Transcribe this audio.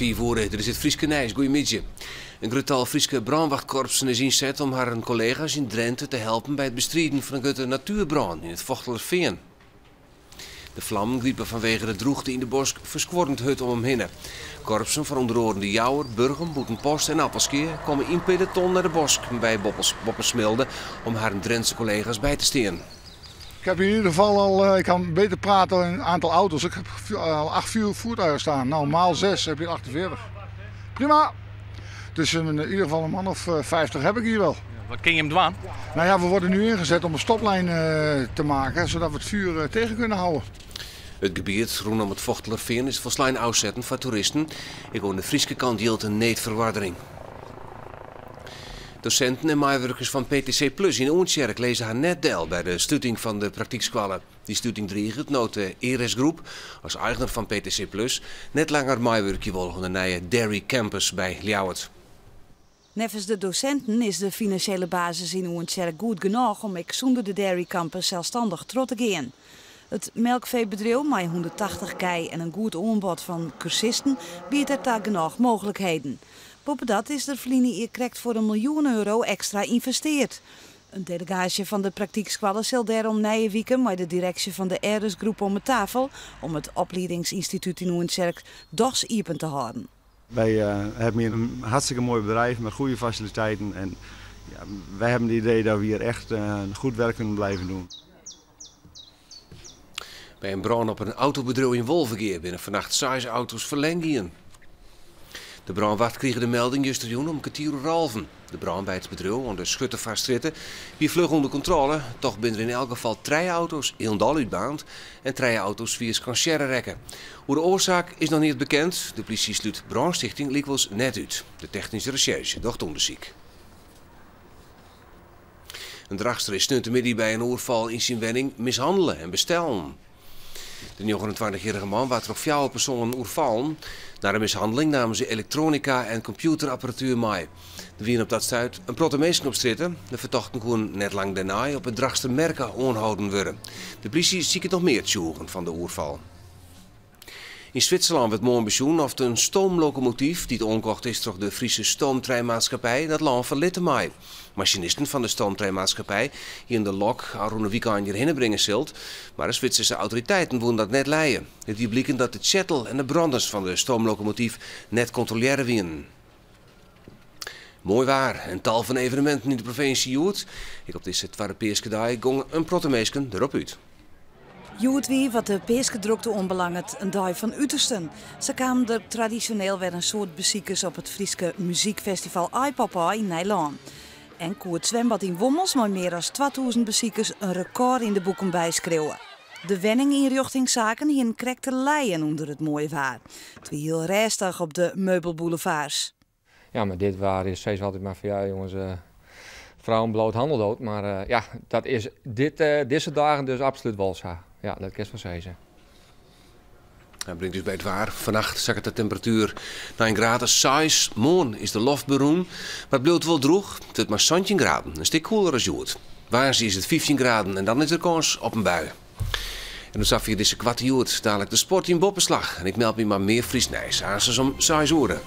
5 oere, dit is it Fryske nijs. Goeiemiddei. In grut tal Fryske brânwachtkorpsen is ynset om harren kollega's yn Drinte te helpen by it bestriden fan in grutte natuerbrân yn it Fochtelerfean. De flammen gripe fanwege de drûchte yn de bosk ferskuorrend hurd om him hinne. Korpsen fan ûnder oaren De Jouwer, Burgum, Bûtenpost en Appelskea komme yn peloton nei de bosk by Boppe Smilde om harren Drintse kollega's by te stean. Ik heb in ieder geval al, ik kan beter praten in een aantal auto's. Ik heb al 8 voertuigen staan. Nou, maal 6 heb je 48. Prima. Dus in ieder geval een man of 50 heb ik hier wel. Wat kun je hem dwaan? Nou ja, we worden nu ingezet om een stoplijn te maken, zodat we het vuur tegen kunnen houden. It gebiet rûnom it Fochtelerfean is folslein ôfsetten foar toeristen. Ek oan de Fryske kant jildt in needferoardering. Dosinten en meiwurkers fan PTC Plus yn Oentsjerk lizze har net del by de sluting fan de praktykskoalle. Dy sluting driget no't de Aeres Groep, as eigner fan PTC Plus, net langer meiwurkje wol oan de nije Dairy Campus by Ljouwert. Neffens de dosinten is de finansjele basis yn Oentsjerk goed genôch om ek sûnder de Dairy Campus selsstannich troch te gean. It melkfeebedriuw mei 180 kij en in goed oanbod fan kursisten biedt dêrta genôch mooglikheden. Boppedat is der ferline jier krekt foar 1 miljoen euro ekstra ynvestearre. In delegaasje fan de praktykskoalle sil dêrom nije wike mei de direksje fan de Aeres Groep om 'e tafel om it opliedingsynstitút yn Oentsjerk dochs iepen te hâlden. Wij hebben hier een hartstikke mooi bedrijf met goede faciliteiten. En ja, wij hebben het idee dat we hier echt goed werk kunnen blijven doen. By in brân op in autobedriuw yn Wolvegea binne fannacht seis auto's ferlern gien. De brânwacht krige de melding justerjûn om alven. De brân by it bedriuw oan de Schuttevaerstrjitte wie fluch ûnder kontrôle. Dochs binne der yn elk gefal trije auto's hielendal útbaarnd en trije auto's swier skansearre rekke. Oer de oarsaak is noch net bekend. De plysje slút brânstichting lykwols net út. De technyske resjerzje docht ûndersyk. In Drachtster is sneontemiddei by in oerfal yn syn wenning mishannele en bestellen. De 29-jarige man waard troch fjouwer persoanen oerfallen. Nei de mishanneling namen se elektroanika en kompjûterapparatuer mei. Der wiene op dat stuit in protte minsken op strjitte. De fertochten koene net lang dêrnei op 'e Drachtster Merke oanholden wurde. De plysje siket noch mear tsjûgen fan de oerfal. Yn Switserlân wurdt moarn besjoen oft in stoomlokomotyf dy't oankocht is troch de Friese Stoomtreinmaatskippij dat lân ferlitte mei. Masinisten fan de stoomtreinmaatskippij hiene de lok ôfrûne wykein hjirhinne bringe sillen, mar de Switserske autoriteiten woene dat net lije. It die bliken dat de tsjettel en de branders fan de stoomlokomotyf net kontrolearre wiene. Moai waar en tal fan eveneminten yn de provinsje hjoed. Ek op dizze twadde Peaskedei gongen in protte minsken derop út. Hjoed wie wat de peaskedrokte oanbelanget in dei fan utersten. Sa kamen der tradisjoneel wer in soad besikers op it Fryske muzykfestival Aaipop yn Nijlân. En koe it swimbad yn Wommels mei mear as 2000 besikers in rekôr yn de boeken byskriuwe. De wenningynrjochtingssaken hiene krekt te lijen ûnder it moaie waar. It wie hiel rêstich op de meubelboulevards. Ja, mar dit waar is steeds altyd mar fan ja, jonges, vrouwen bloot handel dood. Mar ja, dat is dizze dagen dus absolút wol sa. Ja, dat kinst wol sizze. Dat bringt ús by it waar. Fannacht sakket de temperatuer nei in graad as 6. Moarn is de loft berûn, mar it bliuwt wol drûch. It wurdt mar 17 graden, in stik koeler as hjoed. Woansdei is it 15 graden en dan is der kâns op in bui. En dan safier dizze Koarte Hjoed. Dalik de sport yn Boppeslach. En ik meld my mei mear Frysk nijs. Aansens om 6 oere.